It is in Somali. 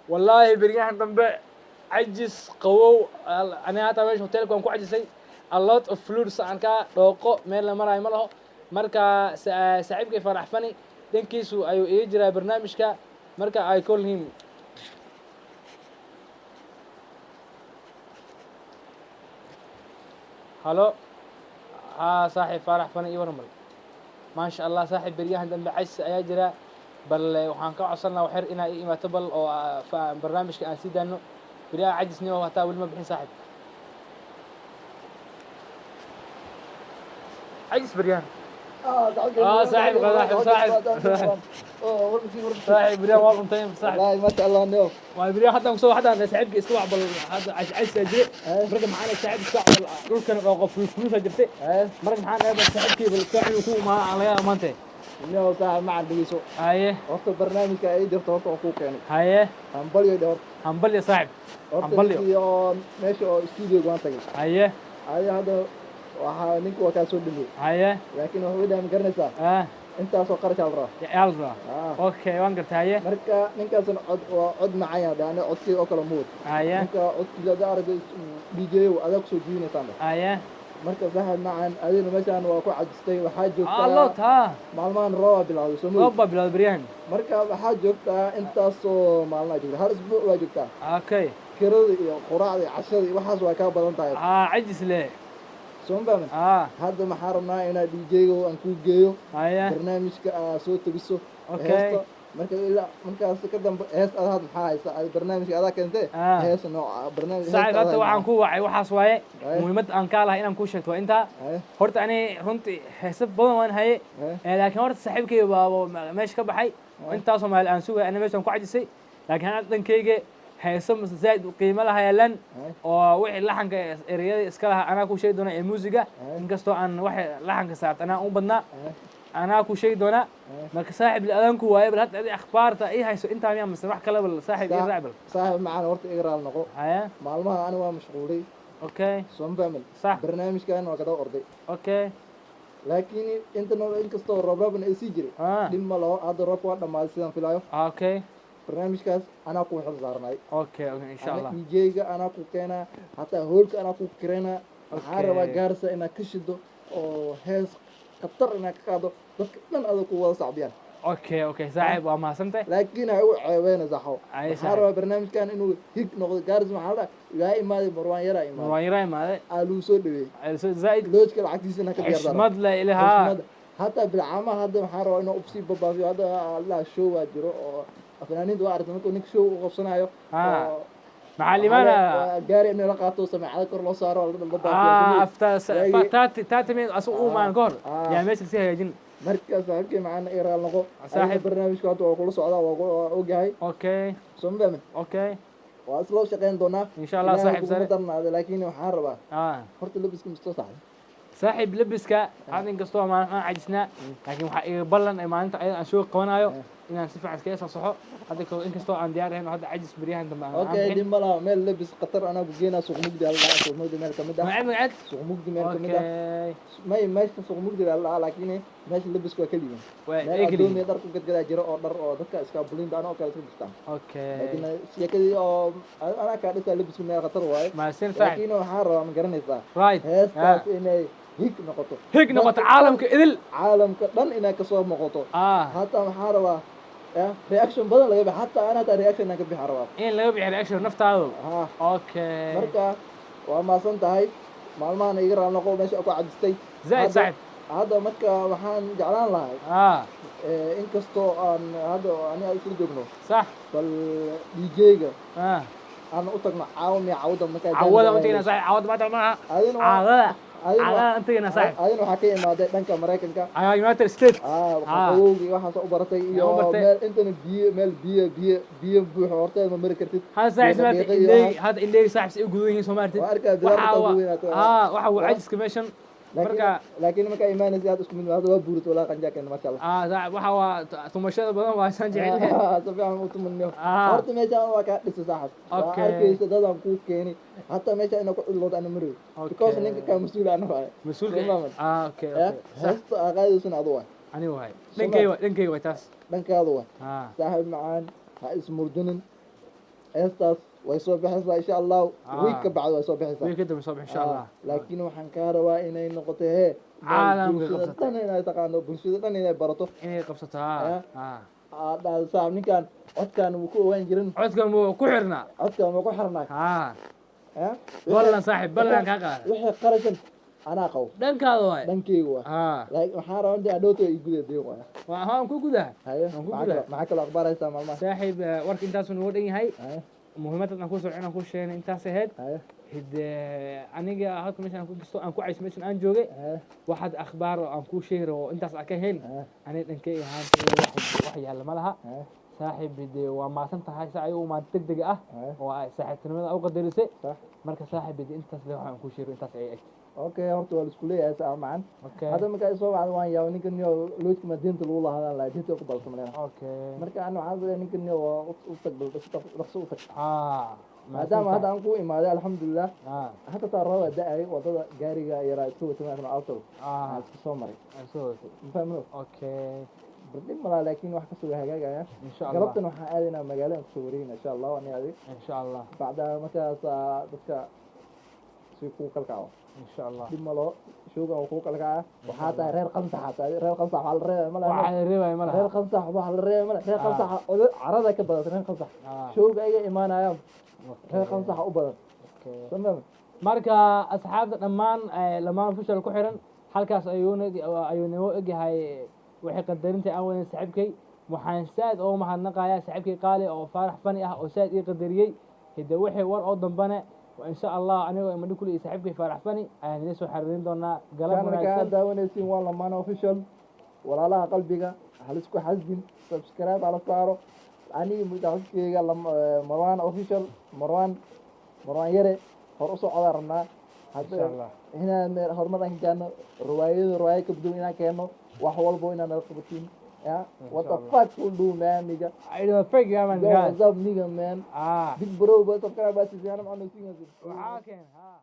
Wallaahi beryahan dambe cajis qawow, aniga hataa meesha hotelka waan ku cajisay. A lot of fluids aan ka dhooqo, meel la maraayo ma laho. Marka saaxiibkay Farax Fani dhankiisu ayuu iga jiraa barnaamijka. Marka I call him. Halo, haa saaxiib Faarax Fani, ii waran bal. Maasha Allah saaxiib, beryahan dambe cajis ayaa jira. Bal waxaan ka codsan lahaa waxyar inaa ii imaato bal oo barnaamijka aan sii daano. Beryaha cajisni oo hataa weli ma bixin saaxiib, cajis beryahan. Saaxiib, saaxiib, saaxiib, beryahan waa dhuntay saaxiib. والله ما شاء الله نيو. Waa beryahan haddaan kusoo haddaan saaxiibka iska wac bal. Hadda cajis aa jire. Marka maxaan saaxiib iska wac bal, dhulkan dhooqo fuluusa jirtay. Marka maxaan dhahay bal saaxiibkii bal iska inuu ku imaado aan laga yaabo maanta. نيو صاحب ما عندي Haye. Horta barnaamijka ay jirto horta oo kuu keenay. Haye. Hambalyo dhe horta. Hambalyo saaxiib. Horta hambalyo. Ninkii oo meesha oo studio waan tagay. Haye. Aya hadda waxaa ninka waa kaa soo dhameeyey. Haye. Laakiin wuxuu dhahay, ma garanaysaa, ah intaasoo qarash aa la rabaa. Yaa la rabaa. Ah. Okay, waan gartay. Haye. Marka ninkaasna cod waa cod macaan yahay, ani codkii oo kale muud. Haye. Ninka codkiisa hadda aragto DJ adaa kusoo jiidinaysaan. Haye. Marka saaxiib macaan, adigna meeshaan waa ku cajistay, waxaa joogtaa lot ha maalmahan rooba bilowday soo roob mood. Baa bilowday beryahan. Marka waxaa joogtaa intaasoo maalin aa joogtaa, hal isbuuc waa joogtaa. Okay. Kirada iyo quraacda iyo cashada iyo waxaas waa kaa badan tahay. Haa, cajis le. Soo ma fahmin? Haa. Hadda maxaa rabnaa inaa DJ-ga aan kuu geeyo. Haye. Barnaamijka aa soo tegiso Okay. heesta. Marka ilaa markaas ka dambe hees aad hadda maxaa haysa aad barnaamijka adaa keentee? Ah. Hees nooca barnaamij. Saaxiib, hadda waxaan ku wacay waxaas waaye. Haye. Muhiimad aan kaa lahay inaan kuu sheegto waa intaa. Haye. Horta ani runtii heese badan waan haye. Haye. Laakiin horta saaxiibkay baa meesha ka baxay. Intaasoo maal aan sugay ana meeshaan ku cajisay, laakiin ana dhankayga heese mase zaaid u qiimo laha yaalaan. Haye. Oo wixii laxanka ereyada iska lahaa anaa kuu sheegi doona ee muusiga. Haye. Inkastoo aan wax laxanka saarta anaa u badnaa. Haye. Anaa kuu sheegi doonaa. Haye. Marka saaxiib la-adaanku waaye bal hadda adi akhbaarta ii hayso intaa miyaa mise wax kale? Bal saaxiib ii raac bal. Saaxiib macaan, horta iga raali noqo. Haya. Maalmaha ani waa mashquulay. Okay. Soo ma fahmin? Sax. Barnaamijkan waa kada orday. Okay. Laakiin inta nool inkastoo roob roobna ay sii jiray, dhib ma laho, hadda roobka waa dhammaaday sidaan filaayo. Okay. Barnaamijkaas anaa ku xil saarnay. Okay, insha Allah. DJ-ga anaa ku keenaa, hataa hoolka anaa ku kireenaa. Waxaa Okay. rabaa Gaarisa inaad ka shido oo hees khatar inaad ka qaado, dadka dhan adag ku wada sacbiyaan. Okay, saaxiib, waa mahadsantahay. Laakiin ha u ceebeynaysa xaw. Ay, waxaa saaxiib. Rabaa barnaamijkan inuu hig noqdo. Gaarisa maxaa la dhaha, yaa imaaday Marwaan yaraa imaaday. Marwaan yaraa imaaday. Aa lagu soo dhaweeyey. Zaaid. Loojka lacagtiisa inaa ka diyaardaa. Xushmad la ilahaa. Xushmada. Hataa bilcaamaha hadda waxaa rabaa inuu ubsii babaafiyo. Hadda allah show waa jiro oo fanaaniinta waa aragtay markuu ninka show u qabsanayo oo maxaa limaana gaari in la qaato, sameecada kor loo saaro, la baafiyo. After 30 minutes asagu u imaan ka hor Ah. yaa meesha lasii hagaajin. Marka saaxiibkii macaan, iraal noqo. Saaxiib. Adiga barnaamijka hadda waa kula socdaa, waa ogyahay. Okay. Soo ma fahmin? Okay. Waa isla shaqeyn doonaa. Insha Allah, Ilaahay saaxiib kuguma sare. darnaado, laakiin waxaan rabaa horta labiska mistoo saxday. Saaxiib, labiska hadda inkastoo maalin aan cajisnaa, laakiin waxaa iga ballan ay maalinta ayada aan soo qabanayo inaan si fiican iskaga soo saxo. Hadda inkastoo aan diyaar ahayn oo hadda cajis beryahan dambe aan Okay. bixin. Dhib ma laha, meel labis khatar anaa ku geenaa. Suuq Mugdi aa la dhahaa, Suuq Mugdi meel kamid ah. Magaceed, magaceed? Suuq Mugdi meel kamid ah. Okay. May meesha Suuq Mugdi baa la dhahaa, laakiin meesha labisku waa keliyiin. Waa meel ay keliyiin. Adoomiya dhar ku gadgadaa jira oo dhar oo dadka iska bulinta anoo kale iska gashtaan. Okay. Laakiin sheekadii oo anaa kaa dhisaa labisku meel khatar waaye. Mahadsan saaxiib. Laakiin waxaan rabaa, ma garanaysaa, right heestaas inay hig noqoto. Hig noqoto caalamka idil. Caalamka dhan inay kasoo noqoto. Hataa waxaa rabaa reaction badan laga bixi, hataa ana hataa reaction inaan ka bixi rabaa. In laga bixiyo reaction naftaadu. Ha. Okay. Marka waa mahadsan tahay, maalmahan iga raal noqo meesha ku cajistay. Zaaid saaxiib. Hadda marka waxaan jeclaan lahay, inkastoo aan hadda ani aan isla joogno, sax, bal DJ-ga aan u tagno caawa miya cawada markaa. Cawada u tagayna saaxiib, cawada maanta maaha. Adina waa caadada adina caadada aan tagayna saaxiib. Adina waxaa ka imaaday dhanka Maraykanka. Ayaa United States. Qabowgii waxaas u baratay iyo u bartay. Meel intana biyo, meel biyo biyo biyo buuxo horteed ma mari kartid. Hada saaxiib biyo smaartid daqiiqo iyo indheegi hadda, indheegi saaxiib si ay u gudan yihiin soo maartid. Waa arkaa bidaar waxa intaa waa ugu weynaato. Waxa waa cajiska meeshan. Laakiin marka laakiin markaa imaanaysa aad isku mid hadda waa buurat walaa qanjaa keena, masha Allah. Saaxiib, waxa waa tumashada badan waa saan jecel. Si fiican u tumanyo. Ah. Horta meeshaan waa kaa dhisa saaxib, waa Okay. arkaysa dadaan kuu keeni, hataa meesha inaa ku cidloodo ana marayo because Okay. ninka kaa mas-uul ana waaye. Mas-uulka. Soo maaman. Okay. Eh, okay, sax. Heesta aa qaadaysana adu waay. Ani waay, dhankay waay, dhankay waay taas. Dhankaadu waay. Ah. Saaxiib macaan, ha ismurdinin. Heestaas way soo bixaysaa, insha Allahu. Week ka bacdi way soo bixaysaa. Week kadib soo bix, insha Allah. Laakiin waxaan kaa rabaa inay noqoto hee meel Caalamka bulshada qabsatay. dhan inay taqaano, bulshada dhan inay barato. Inay qabsato. Ah. Ha. Aa dhahdo, "Saaxib, ninkan codkan wuu ku ogaan jirin." Codkan wuu ku xirnaa. Codkan wuu ku xirnaa. Eh? Ballan, saaxib, ballan kaa qaada. Wixii qarashan anaa qabo. Dhankaada waay. Dhankeyga waa. Laakiin waxaan rabaa inta adhowto ii guda deyn waaya. Waa waan ku gudaha. Haye. Waan ku maxaa gudaa. Maxaa kaloo akhbaaraysaa maalmaha? Saaxiib, warka intaasuu nagu dhan yahay. Haye. Muhiimadda aan ku socon aan ku sheegnay intaas ahayd. Haye. Hide aniga halka meeshan aan ku gasto aan ku cayso meeshan aan joogay. Haye. Waxaad akhbaar oo aan kuu sheegi rabo oo intaas aan ka hayn. Haye. Aniga dhankay ahaantay wax yaalla ma laha. Haye. Saaxiib, de waa mahadsan tahay si ay u imaad deg deg ah Haye. oo ay saaxiibtinimada u qadarisay. Sax. Marka saaxiib, de intaas le waxaan kuu sheegay intaas ay eg. Okay, horta waa laisku leeyahay saa macan. Okay. Hadda markaa isoo wacdo waan yaabay, ninkan niyo loodka ma diinta lagu lahadaan lahay, diinta ku balsamaleena. Marka ana waxaan leeyahay, ninkan niyo waa u tag, bal dhaqso u tag. Maadaama hadda aan ku imaaday, alxamdulilah. Hadda taa rooba da-ay, wadada gaariga yaraa iska watay markan auto aan iska soo maray. Aan soo watay. Ma fahmino? Okay. Bardhib malaa, laakiin wax kasoo hagaagaya. Insha Allah. Galabtan waxaan aadaynaa magaalada, kusoo wareegna, insha Allah, ani adig. Insha Allah. Bacda markaas dadka si kuu kalkaco. Insha Allah. Dib malo, showgan uu kuu kalkaca. Waxaa tahay reer Qansax, aa tahay reer Qansax, waxaa la reebay malaha. Waxaa la reebaya ma laha. Reer Qansax waxaa la reebay malaha. Reer Qansax carada ka badan reer Qansax. Showga ayaga imaanayaan reer Qansax u badan. Okay. Soo ma? Marka asxaabta dhammaan, Lamaan Official ku xiran, halkaas ayuu nagu egyahay waxay qadarinta aan wadan saaxiibkay. Waxaan saad ugu mahadnaqayaa saaxiibkay qaali oo Faarax Fani ah oo saad ii qadariyey. Hidde wixii war oo dambane wa insha Allah anigoo imadhi kule iyo saaxiibkay Faarax Fani ayaan idin soo xiriirin doonaa. Galab Channelka aad wanaagsan. daawanaysiin waa Lamaan Official. Walaalaha qalbiga, halisku xasdin, subscribe hala saaro. Aniga madaxkeyga Marwan Official, Marwan Yare, hor u socdaa rabnaa hadda. Insha Allah. Inaan meel horumar aan ka gaarno, riwaayado riwaayo ka duwan inaan keeno, wax walbo inaan nala qabatiin ya. What the Allah. fuck will do, man, nigga? I don't fake yeah, man. Yo, guys. what's up, nigga, man? Big bro, but subscribe, Waxaa keen ha.